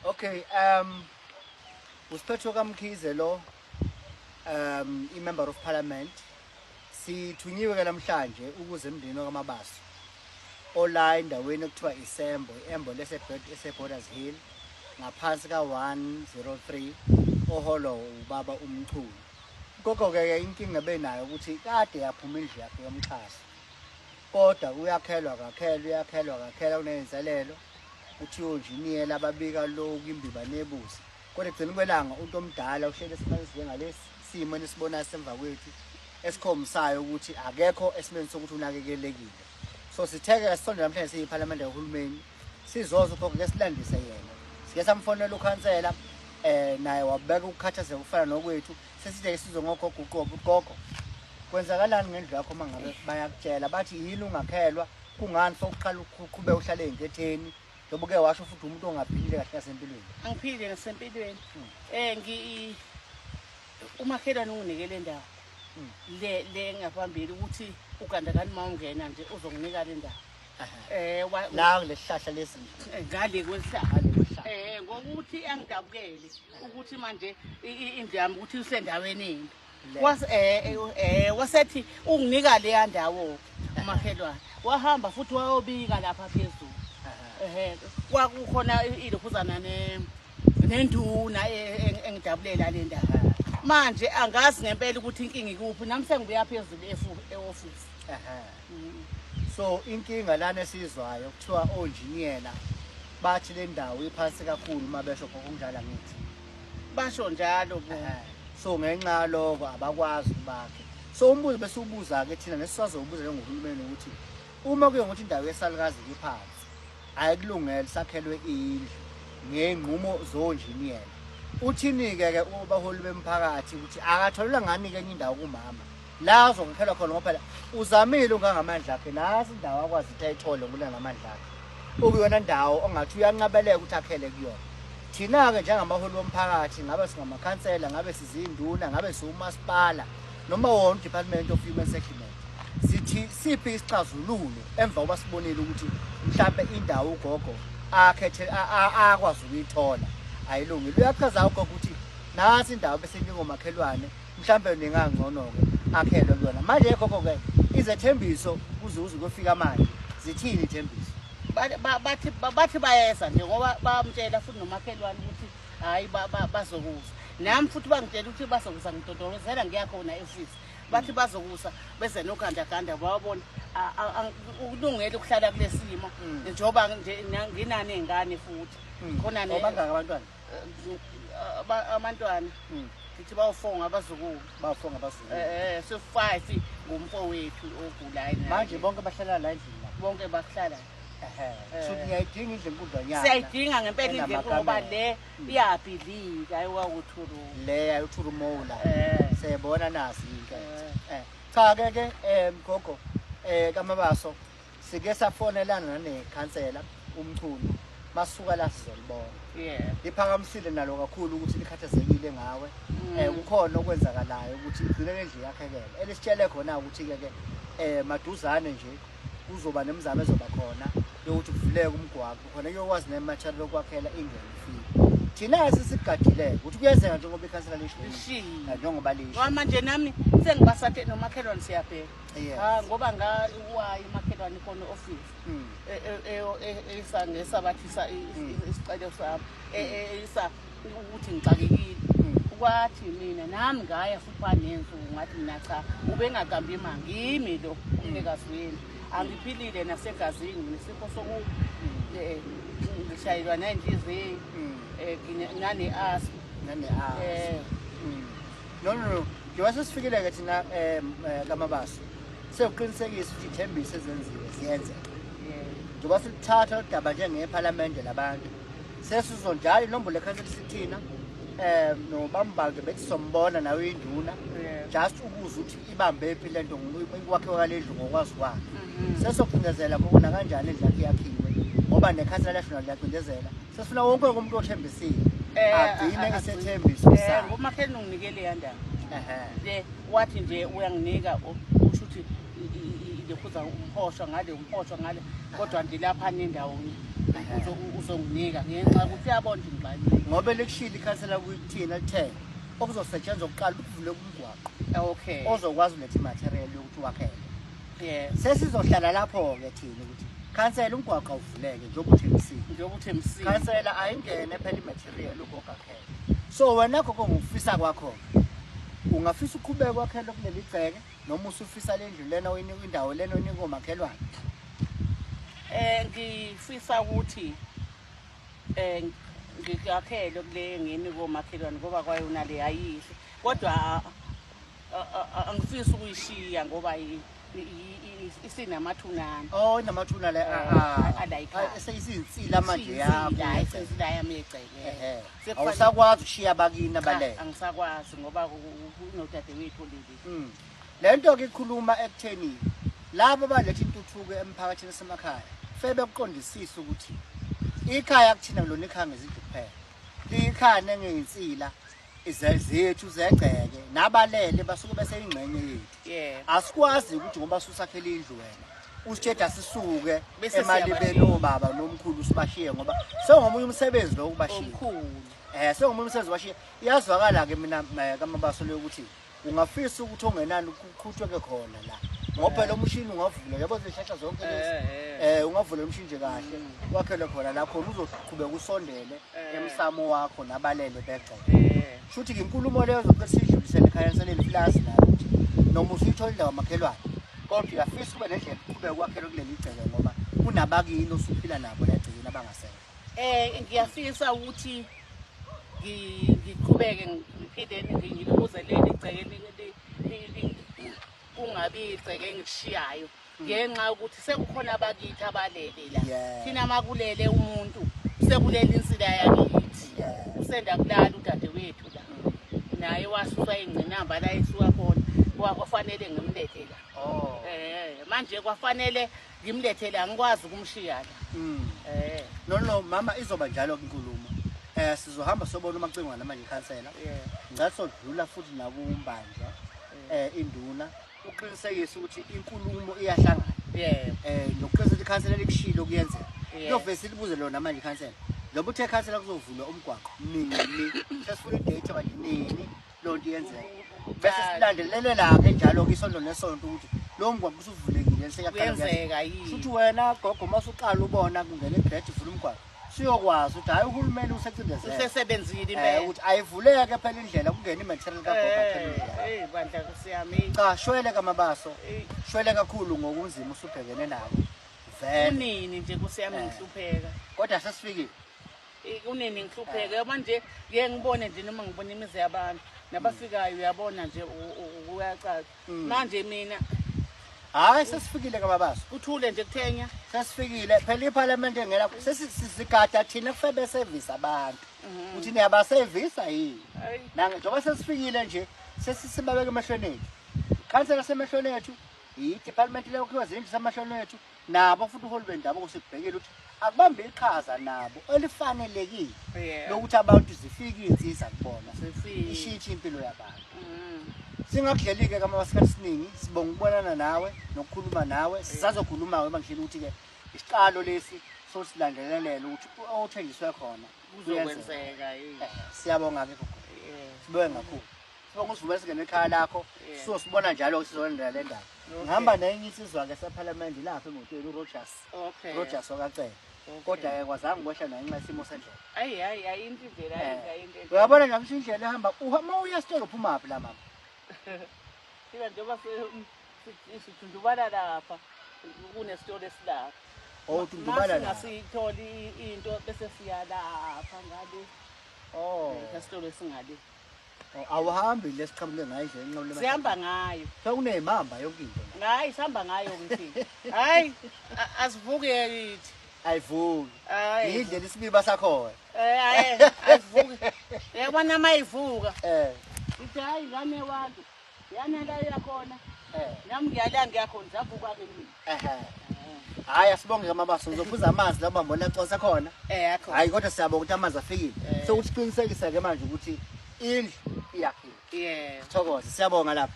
Okay, uSiphetho kaMkhize lo, i-member of parliament. Sithunyiwe ke namhlanje ukuze emndeni wakaMabaso ola endaweni ekuthiwa iSembo, i-Embo lese Borders Hill ngaphansi ka-103, oholwa ubaba uMchunu. Gogo ke, inkinga benayo ukuthi kade yaphuma indlu yakhe yomxhaso, kodwa uyakhelwa kakhelwa, uyakhelwa kakhelwa, kuney'nselelo kuthiwa onjiniyela ababika lokhu imbiba nebuzi, kodwa ekugcineni kwelanga umuntu omdala uhleli esimeni esinjengalesi simo enisibonayo semva kwethu, esikhombisayo ukuthi akekho esimeni sokuthi unakekelekile. So sitheke sisonde namhlanje siyiphalamende yohulumeni, sizoza ugogo ke silandise yena. Sike samfonela ukhansela, naye wabeka ukukhathazeka ukufana nokwethu. Sesithe sizwe ngogogo uqobo. Ugogo, kwenzakalani ngendlu yakho? Uma ngabe bayakutshela bathi yini ungakhelwa, kungani sokuqala uqhubeka uhlale ey'nketheni, njengoba uke washo futhi umuntu ongaphilile kahle nasempilweni? Angiphile nasempilweni. Ngi umakhelwane unginike le ndawo le ngaphambili, ukuthi ugandagani uma ungena nje uzonginika le ndawo. La kulesihlahla lesi? Ngale kwesihlahla. Ngale kwesihlahla. Ngokuthi angidabukele ukuthi manje indlu yami ukuthi isendaweni embi. Le. Was wasethi unginika leya ndawo umakhelwane, wahamba futhi wayobika lapha phezulu. Kwakukhona ilokhuzana ne nenduna engidabulela le ndawo. Manje angazi ngempela ukuthi inkinga ikuphi, nami sengibuya phezulu e-office. So inkinga lana esizwayo kuthiwa onjiniyela bathi le ndawo iphansi kakhulu. Uma besho ngokunjalo, ngithi Basho njalo bo. So ngenxa yaloko abakwazi ukubakhe. So umbuzo bese ubuza-ke thina nesisazowubuza njengohulumeni ukuthi uma kuye ngokuthi indawo yesalukazi iphansi, ayikulungele sakhelwe indlu ngey'nqumo zonjiniyela, uthini-ke ke ubaholi bemphakathi ukuthi akatholelwa ngani-ke enye indawo kumama la azokukhelwa khona? Ngoba phela uzamile ungangamandla akhe, nasi indawo akwazi ukuthi ayithole ngamandla akhe, okuyona ndawo ongathi uyanqabeleka ukuthi akhele kuyona. Thina-ke njengamaholi bomphakathi, ngabe singamakhansela, ngabe sizinduna, ngabe siwumasipala noma wona uDepartment of Human Settlement, sithi siphi isixazululo emva kokuba sibonile ukuthi mhlampe indawo ugogo akhethe akwazi ukuyithola ayilungile? Uyachaza ugogo ukuthi nasi indawo bese ngomakhelwane, mhlampe ningangcono-ke akhelwe kuyona. Manje gogo-ke, izethembiso kuze uze kuyofika manje zithini ithembiso? Bathi bayeza nje, ngoba bamtshela futhi nomakhelwane ukuthi hhayi, bazokuza. Nami futhi bangitshela ukuthi bazokuza, ngidodolozela ngiyakhona e-ofisi, bathi bazokuza beze nogandaganda bawabona. Ukulungele ukuhlala kule simo njengoba nje nginaney'ngane futhi khona Bangaki abantwana? Abantwana ngithi bawu-four ngabazukulu. Bawu-four ngabazukulu. So five ngumfowethu ogulayo naye. Manje bonke bahlala la endlini la? Bonke bahlala. So niyayidinga indlu enkudlwanyana? Siyayidinga ngempela indlu enkulu, ngoba Enamakamelo. le iyabhidlika, ayiwawuthuru. Le ayuthurumowula. Siyayibona, nasi inkethe. Cha ke ke gogo kaMabaso, sike safonelana nanekhansela uMchunu, masuka la sizolibona. Liphakamisile nalo kakhulu ukuthi likhathazekile ngawe. Kukhona okwenzakalayo ukuthi igcine lendlu yakhekela. Elisitshele khona ukuthi ke ke maduzane nje kuzoba nemizamo ezoba khona yokuthi kuvuleke umgwaqo khona kuyokwazi nematerial okwakhela ingene ifike. Thina sisigadile ukuthi kuyenzeka njengoba ikhansela lisho. Lishilo. Njengoba lisho. Ngoba manje nami sengibasathe nomakhelwane, siyabheka. Ah, ngoba ngawayi umakhelwane khona office eyisa ngesabathisa isicelo sami, eyisa ukuthi ngixakekile. Kwathi mina nami ngaya futhi kwanensuku, ngathi mina cha, ubengaqambi imanga, yimi lo umnikazi wendlu, angiphilile nasegazini, nginesifo soku ngishayelwa nenhliziyo, nane-asthma. Nane-asthma. No, no, no. Njengoba sesifikile ke thina kaMabaso, sekuqinisekisa ukuthi ithembiso ezenziwe ziyenzeka. Njengoba silithatha udaba njengephalamende labantu, sesizonjalo inombolo ekhansela sithina nobambake bethi sombona nawe induna, just ukuze ukuthi ibambe phi lento ukwakhiwa kwale ndlu ngokwazi kwakhe. Sesocindezela kokona kanjani indlu yakhe yakhiwe, ngoba nekhansela lasho liyacindezela. Sesifuna wonke umuntu othembisile agcine isethembiso sakhe. Ngomakhelwane unginikele yandawo le, wathi nje uyanginika, usho ukuthi lekhuza umhosha ngale, umhosha ngale, kodwa nje lapha nendawo Uzonginika ngenxa yokuthi uyabona ukuthi ngibalulekile. Ngoba likushilo ikhansela kuyithina lithe okuzosetshenzwa kuqala ukuvuleka umgwaqo ozokwazi uletha imaterial yokuthi wakhele. Sesizohlala lapho-ke thina ukuthi khansela umgwaqo awuvuleke njengoba uthembisile. Njengoba uthembisile. Khansela ayingene phela imaterial ugogo akhele. So wena gogo ngokufisa kwakho ungafisa uqhubeke wakhele kuleli gceke noma usufisa le ndlu lena oyinika indawo lena oyinika omakhelwane? Ngifisa ukuthi ngikakhelwe kule ngini komakhelwane ngoba kwayona le ayihle, kodwa angifisi ukuyishiya ngoba isinamathunana. Oh, inamathuna le ala ikhaya. Eseyizinsila manje yakho. Izinsila yami egceke. Awusakwazi ukushiya abakini abalele. Angisakwazi ngoba kunodadewethu olele. Le nto ke ikhuluma ekutheni labo abaletha intuthuko emphakathini esemakhaya kufanele bekuqondisise ukuthi ikhaya kuthina kulona ikhaya ngezindlu kuphela, liyikhaya nengeyinsila zethu zegceke nabalele basuke beseyingxenye yethu. Asikwazi ukuthi ngoba susakhela indlu wena usitsheda sisuke emalibeni obaba nomkhulu sibashiye ngoba sengomunye umsebenzi lo ukubashiya. Sengomunye umsebenzi ubashiye. Iyazwakala-ke mina kaMabaso leyo ukuthi ungafisa ukuthi ongenani kuqhutshwe khona la ngoba phela umshini ungavula yabo zihlahla zonke lezi ungavula umshini nje kahle wakhele khona la khona uzoqhubeka usondele emsamo wakho nabalele begceke. Shuthi ke inkulumo leyo zokuthi sidlulisele ekhaya seleli plaza la ukuthi noma usuyithola indawo makhelwane kodwa uyafisa ube nendlela uqhubeke kwakhele kuleli gceke ngoba kunabakini osuphila nabo la egcekeni abangasekho. Ngiyafisa ukuthi ngiqhubeke ngiphinde ngilibuze leli gceke kungabi igceke engilishiyayo ngenxa yokuthi sekukhona abakithi abalele la. Thina makulele umuntu sekulele insila yakithi. Usenda kulala udadewethu la. Naye wasuswa ingqinamba la esuka khona kwafanele ngimlethe la. Manje kwafanele ngimlethe la, angikwazi ukumshiya la. No mama, izoba njalo inkulumo. Sizohamba sobona uMacingwane manje ikhansela. Ngicela sodlula futhi nakuMbanjwa induna uqinisekise ukuthi inkulumo iyahlangana. Nokuqinisekisa ukuthi ikhansela likushilo kuyenzeka. Kuyovese libuze lona manje ikhansela. Njengoba uthe ikhansela kuzovulwa umgwaqo nini? Sesifuna idate manje nini loo nto iyenzeka. Bese silandelelela-ke njalo-ke isonto nesonto ukuthi lowo mgwaqo usuvulekile seyaqala kuyenzeka yini. Shuthi wena gogo uma usuqala ubona kungena igrade ivula umgwaqo siyokwazi ukuthi hhayi uhulumeni usecindezele. Usesebenzile impela. Ukuthi ayivuleke phela indlela kungena i-material kagogo akhele indlela. Bandla kusiyami. Cha, shwele kaMabaso. Shwele kakhulu ngokunzima usubhekene nabo. Vele. Kunini nje kusiyami ngihlupheka. Kodwa sesifikile. Kunini ngihlupheka manje ngeke ngibone nje noma ngibona imizi yabantu nabafikayo uyabona nje uyacaca. Manje mina hayi sesifikile kaMabaso. Kuthule nje kuthenya. Sesifikile phela iParliament engena sesisigada thina kufanele service abantu. Uthi niyabasevisa yini? Nanga njengoba sesifikile nje sesisibabeka emehlweni ethu. Ikhansela semehlweni ethu, i-department leyo kuthiwa zindlu semehlweni ethu, nabo futhi uhulumeni ndabo sikubhekile ukuthi akubambe iqhaza nabo elifanelekile lokuthi abantu zifike izinsiza kubona. Ishintshe impilo yabantu. Singakudleli-ke kama sikhathi esiningi, sibonga ukubonana nawe nokukhuluma nawe. Sisazokhuluma-ke uma ngishilo ukuthi-ke isiqalo lesi sosilandelelela ukuthi othengiswe khona kuzokwenzeka yini. Siyabonga-ke gogo. Sibonge kakhulu. Sibonga usivumele singene ekhaya lakho. Sizosibona njalo sizolendela le ndaba. Ngihamba nenye insizwa-ke sephalamende lapha emotweni uRogers. Rogers wakacela. Kodwa-ke kwazange ukwehla naye ngenxa yesimo sendlela. Ayi hayi hayi into indlela ayinto indlela. Uyabona nje ngisho indlela ehamba uma uya esitolo uphumaphi la mama? Thina njengoba sithundubala lapha kunesitolo esilapha. Oh, uthundubala lapha. Singasitholi into bese siya lapha ngale. Oh. Esitolo esingale. Awuhambi lesiqhamuke ngayo indlela enqamule. Sihamba ngayo. Sekunezimamba yonke into. Hayi sihamba ngayo ngithi. Hayi asivuke yithi. Ayivuki. Indlela isibiba sakhona. Hayi ayivuki. Yabona mayivuka. Ithi hayi ngane wantu. Yana la yakhona. Nami ngiyala ngiyakhona zavuka ke mina. Hayi asibonge kaMabaso uzophuza amanzi la bambona consa khona. Akho. Hayi kodwa siyabonga ukuthi amanzi afikile. Sokuthi siqinisekise ke manje ukuthi indlu iyakhiwa. Sithokoze siyabonga lapha.